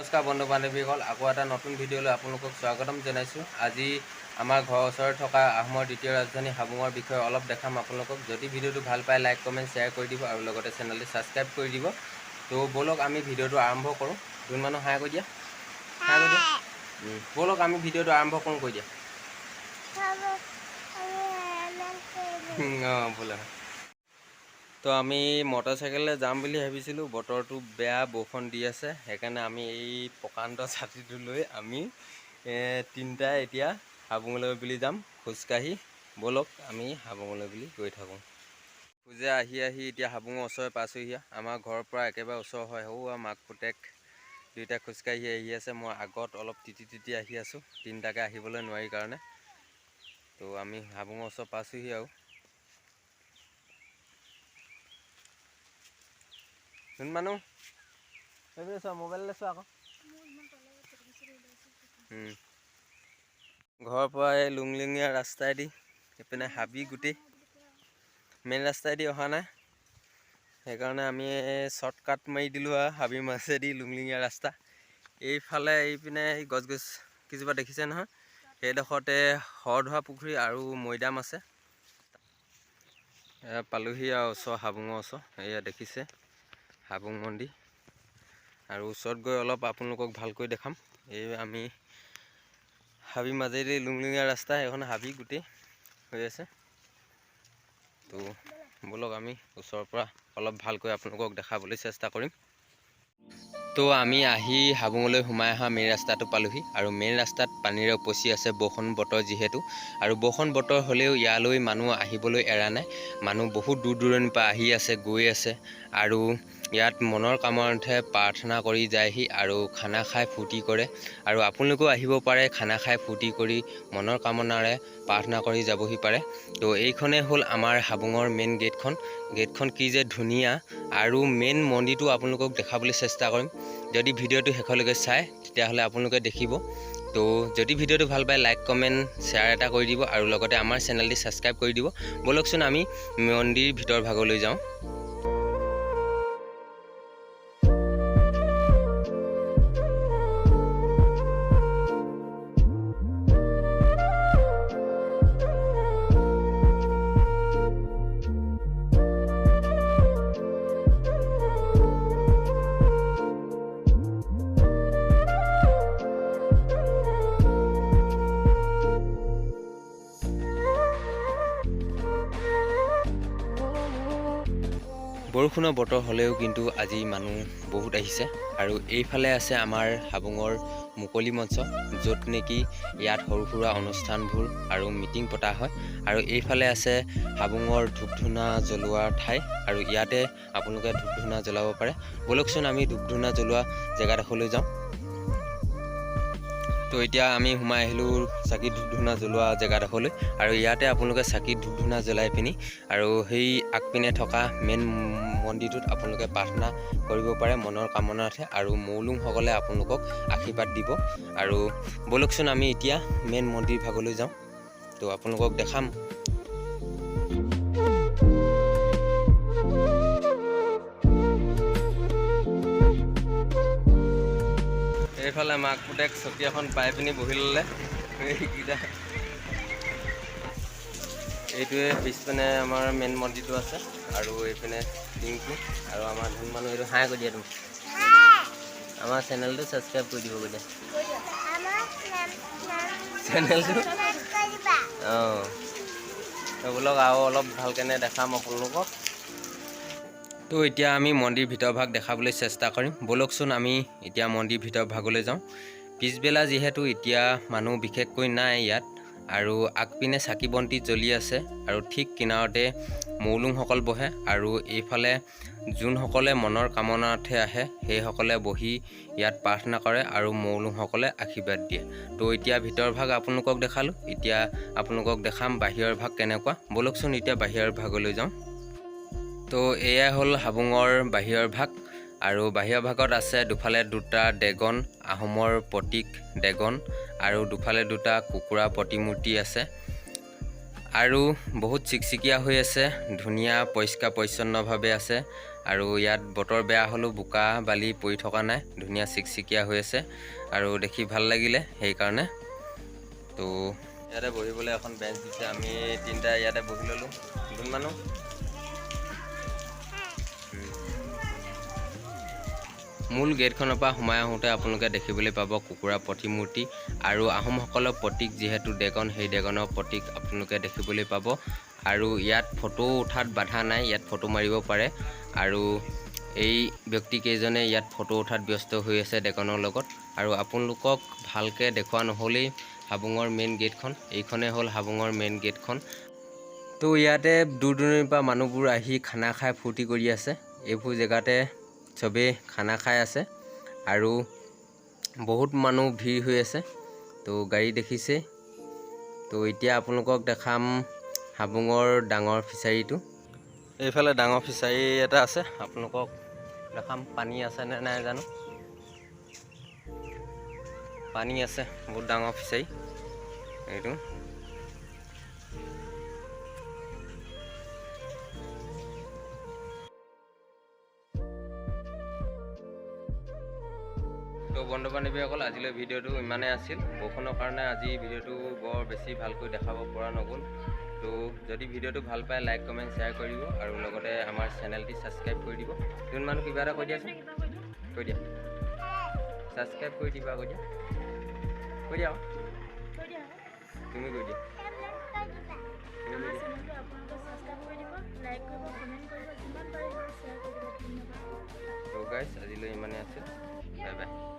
নমস্কাৰ বন্ধু বান্ধৱীসকল, আকৌ এটা নতুন ভিডিঅ'লৈ আপোনালোকক স্বাগতম জনাইছোঁ। আজি আমাৰ ঘৰৰ ওচৰত থকা আহোমৰ দ্বিতীয় ৰাজধানী হাবুঙৰ বিষয়ে অলপ দেখাম আপোনালোকক। যদি ভিডিঅ'টো ভাল পায়, লাইক, কমেণ্ট, শ্বেয়াৰ কৰি দিব আৰু লগতে চেনেলটো ছাবস্ক্ৰাইব কৰি দিব। তো ব'লক, আমি ভিডিঅ'টো আৰম্ভ কৰোঁ। যোন মানুহ, হাই কৰি দিয়া, হাই কৰি দিয়া। ব'লক, আমি ভিডিঅ'টো আৰম্ভ কৰোঁ কৈ দিয়া। অঁ, বোলে। তো আমি মটৰচাইকেলেৰে যাম বুলি ভাবিছিলোঁ। বতৰটো বেয়া, বৰষুণ দি আছে। সেইকাৰণে আমি এই প্ৰকাণ্ড ছাতিটো লৈ আমি তিনিটাই এতিয়া হাবুঙলৈ বুলি যাম খোজকাঢ়ি। ব'লক, আমি হাবুঙলৈ বুলি গৈ থাকোঁ। খোজে আহি আহি এতিয়া হাবুঙৰ ওচৰে পাইছোঁহি। আমাৰ ঘৰৰ পৰা একেবাৰে ওচৰ হয়। সৌ মাক পুতেক দুয়োটা খোজকাঢ়ি আহি আছে। মই আগত অলপ তিতি তিতি আহি আছোঁ, তিনিটাকে আহিবলৈ নোৱাৰি কাৰণে। তো আমি হাবুঙৰ ওচৰ পাইছোঁহি আৰু। কোন মানুহ, সেইপিনে চোৱা, মোবাইললৈ চোৱা আকৌ। ঘৰৰ পৰা এই লুংলুঙীয়া ৰাস্তাইদি, এইপিনে হাবি গোটেই, মেইন ৰাস্তাইদি অহা নাই। সেইকাৰণে আমি শ্বৰ্টকাট মাৰি দিলোঁ আৰু হাবিৰ মাজেদি লুংলুঙীয়া ৰাস্তা। এইফালে এইপিনে এই গছ গছ কেইজোপা দেখিছে নহয়, সেইডোখৰতে সৰধোৱা পুখুৰী আৰু মৈদাম আছে। এয়া পালোহি আৰু ওচৰ, হাবুঙৰ ওচৰ। এয়া দেখিছে হাবুং মন্দিৰ। আৰু ওচৰত গৈ অলপ আপোনালোকক ভালকৈ দেখাম। এই আমি হাবি মাজেদি লুংলুঙীয়া ৰাস্তা, সেইখন হাবি গোটেই হৈ আছে। তো ব'লক, আমি ওচৰৰ পৰা অলপ ভালকৈ আপোনালোকক দেখাবলৈ চেষ্টা কৰিম। তো আমি আহি হাবুঙলৈ সোমাই অহা মেইন ৰাস্তাটো পালোহি আৰু মেইন ৰাস্তাত পানীৰে উপচি আছে, বৰষুণ বতৰ যিহেতু। আৰু বৰষুণ বতৰ হ'লেও ইয়ালৈ মানুহ আহিবলৈ এৰা নাই। মানুহ বহুত দূৰ দূৰণিৰ পৰা আহি আছে, গৈ আছে আৰু ইয়াত মনৰ কামনাৰ্থে প্ৰাৰ্থনা কৰি যায়হি আৰু খানা খাই ফূৰ্তি কৰে। আৰু আপোনালোকেও আহিব পাৰে, খানা খাই ফূৰ্তি কৰি মনৰ কামনাৰে প্ৰাৰ্থনা কৰি যাবহি পাৰে। তো এইখনেই হ'ল আমাৰ হাবুঙৰ মেইন গেটখন। গেটখন কি যে ধুনীয়া! আৰু মেইন মন্দিৰটো আপোনালোকক দেখাবলৈ চেষ্টা কৰিম। যদি ভিডিঅ'টো শেষলৈকে চায়, তেতিয়াহ'লে আপোনালোকে দেখিব। তো যদি ভিডিঅ'টো ভাল পায়, লাইক, কমেণ্ট, শ্বেয়াৰ এটা কৰি দিব আৰু লগতে আমাৰ চেনেলটি ছাবস্ক্ৰাইব কৰি দিব। ব'লকচোন, আমি মন্দিৰ ভিতৰ ভাগলৈ যাওঁ। বৰষুণৰ বতৰ হ'লেও কিন্তু আজি মানুহ বহুত আহিছে। আৰু এইফালে আছে আমাৰ হাবুঙৰ মুকলি মঞ্চ, য'ত নেকি ইয়াত সৰু সুৰা অনুষ্ঠানবোৰ আৰু মিটিং পতা হয়। আৰু এইফালে আছে হাবুঙৰ ধূপ ধূনা জ্বলোৱাৰ ঠাই আৰু ইয়াতে আপোনালোকে ধূপ ধূনা জ্বলাব পাৰে। ব'লকচোন, আমি ধূপ ধূনা জ্বলোৱা জেগাডোখৰলৈ যাওঁ। তো এতিয়া আমি সোমাই আহিলোঁ চাকি ধূপ ধূনা জ্বলোৱা জেগাডোখৰলৈ আৰু ইয়াতে আপোনালোকে চাকি ধূপ ধূনা জ্বলাই পিনি আৰু সেই আগপিনে থকা মেইন মন্দিৰটোত আপোনালোকে প্ৰাৰ্থনা কৰিব পাৰে মনৰ কামনাৰ্থে আৰু মৌলুংসকলে আপোনালোকক আশীৰ্বাদ দিব। আৰু ব'লকচোন, আমি এতিয়া মেইন মন্দিৰ ভাগলৈ যাওঁ। তো আপোনালোকক দেখাম। এইফালে মাক পুতেক চকী এখন পাই পিনি বহি ল'লে এইকেইটা। এইটোৱে পিছপিনে আমাৰ মেইন মন্দিৰটো আছে আৰু এইপিনে টিংটো আৰু আমাৰ ধুন মানুহ, এইটো হাই কৰি দিয়া তুমি। আমাৰ চেনেলটো ছাবস্ক্ৰাইব কৰি দিব কৈ দিয়া। চেনেলটো। অঁ, তো বোলক, আৰু অলপ ভালকেনে দেখাম আপোনালোকক। তো এতিয়া আমি মন্দিৰ ভিতৰ ভাগ দেখাবলৈ চেষ্টা কৰিম। ব'লকচোন, আমি এতিয়া মন্দিৰ ভিতৰ ভাগলৈ যাওঁ। পিছবেলা যিহেতু এতিয়া মানুহ বিশেষকৈ নাই ইয়াত। আৰু আগপিনে চাকি বন্তি জ্বলি আছে আৰু ঠিক কিনাৰতে মৌলুংসকল বহে আৰু এইফালে যোনসকলে মনৰ কামনাৰ্থে আহে, সেইসকলে বহি ইয়াত প্ৰাৰ্থনা কৰে আৰু মৌলুংসকলে আশীৰ্বাদ দিয়ে। তো এতিয়া ভিতৰ ভাগ আপোনালোকক দেখালোঁ, এতিয়া আপোনালোকক দেখাম বাহিৰৰ ভাগ কেনেকুৱা। ব'লকচোন, এতিয়া বাহিৰৰ ভাগলৈ যাওঁ। তো এয়াই হ'ল হাবুঙৰ বাহিৰৰ ভাগ আৰু বাহিৰৰ ভাগত আছে দুফালে দুটা ড্ৰেগন, আহোমৰ প্ৰতীক ড্ৰেগন, আৰু দুফালে দুটা কুকুৰা প্ৰতিমূৰ্তি আছে আৰু বহুত চিকচিকীয়া হৈ আছে, ধুনীয়া পৰিষ্কাৰ পৰিচ্ছন্নভাৱে আছে। আৰু ইয়াত বতৰ বেয়া হ'লেও বোকা বালি পৰি থকা নাই, ধুনীয়া চিকচিকীয়া হৈ আছে আৰু দেখি ভাল লাগিলে সেইকাৰণে। তো ইয়াতে বহিবলৈ এখন বেঞ্চ দিছে, আমি তিনিটা ইয়াতে বহি ল'লোঁ। যোন মানুহ মূল গেটখনৰ পৰা সোমাই আহোঁতে আপোনালোকে দেখিবলৈ পাব কুকুৰা প্ৰতিমূৰ্তি আৰু আহোমসকলৰ প্ৰতীক যিহেতু ড্ৰেগন, সেই ড্ৰেগনৰ প্ৰতীক আপোনালোকে দেখিবলৈ পাব। আৰু ইয়াত ফটো উঠাত বাধা নাই, ইয়াত ফটো মাৰিব পাৰে। আৰু এই ব্যক্তিকেইজনে ইয়াত ফটো উঠাত ব্যস্ত হৈ আছে ড্ৰেগনৰ লগত। আৰু আপোনালোকক ভালকৈ দেখুওৱা নহ'লেই হাবুঙৰ মেইন গেটখন, এইখনেই হ'ল হাবুঙৰ মেইন গেটখন। তো ইয়াতে দূৰ দূৰণিৰ পৰা মানুহবোৰ আহি খানা খাই ফূৰ্তি কৰি আছে। এইবোৰ জেগাতে চবেই খানা খাই আছে আৰু বহুত মানুহ ভিৰ হৈ আছে। তো গাড়ী দেখিছে। তো এতিয়া আপোনালোকক দেখাম হাবুঙৰ ডাঙৰ ফিচাৰীটো। এইফালে ডাঙৰ ফিচাৰী এটা আছে, আপোনালোকক দেখাম পানী আছে নে নাই জানো। পানী আছে, বহুত ডাঙৰ ফিচাৰী এইটো। তো বন্ধু বান্ধৱীসকল, আজিলৈ ভিডিঅ'টো ইমানেই আছিল। বৰষুণৰ কাৰণে আজি ভিডিঅ'টো বৰ বেছি ভালকৈ দেখাব পৰা নগ'ল। তো যদি ভিডিঅ'টো ভাল পায় লাইক কমেণ্ট শ্বেয়াৰ কৰিব আৰু লগতে আমাৰ চেনেলটি ছাবস্ক্ৰাইব কৰি দিব। যোন মানুহ কিবা এটা কৈ দিয়াচোন, কৈ দিয়া, ছাবস্ক্ৰাইব কৰি দিবা, কৈ দিয়া, কৈ দিয়া, তুমি কৈ দিয়া। তো গাইজ আজিলৈ ইমানেই আছিল, বাই বাই।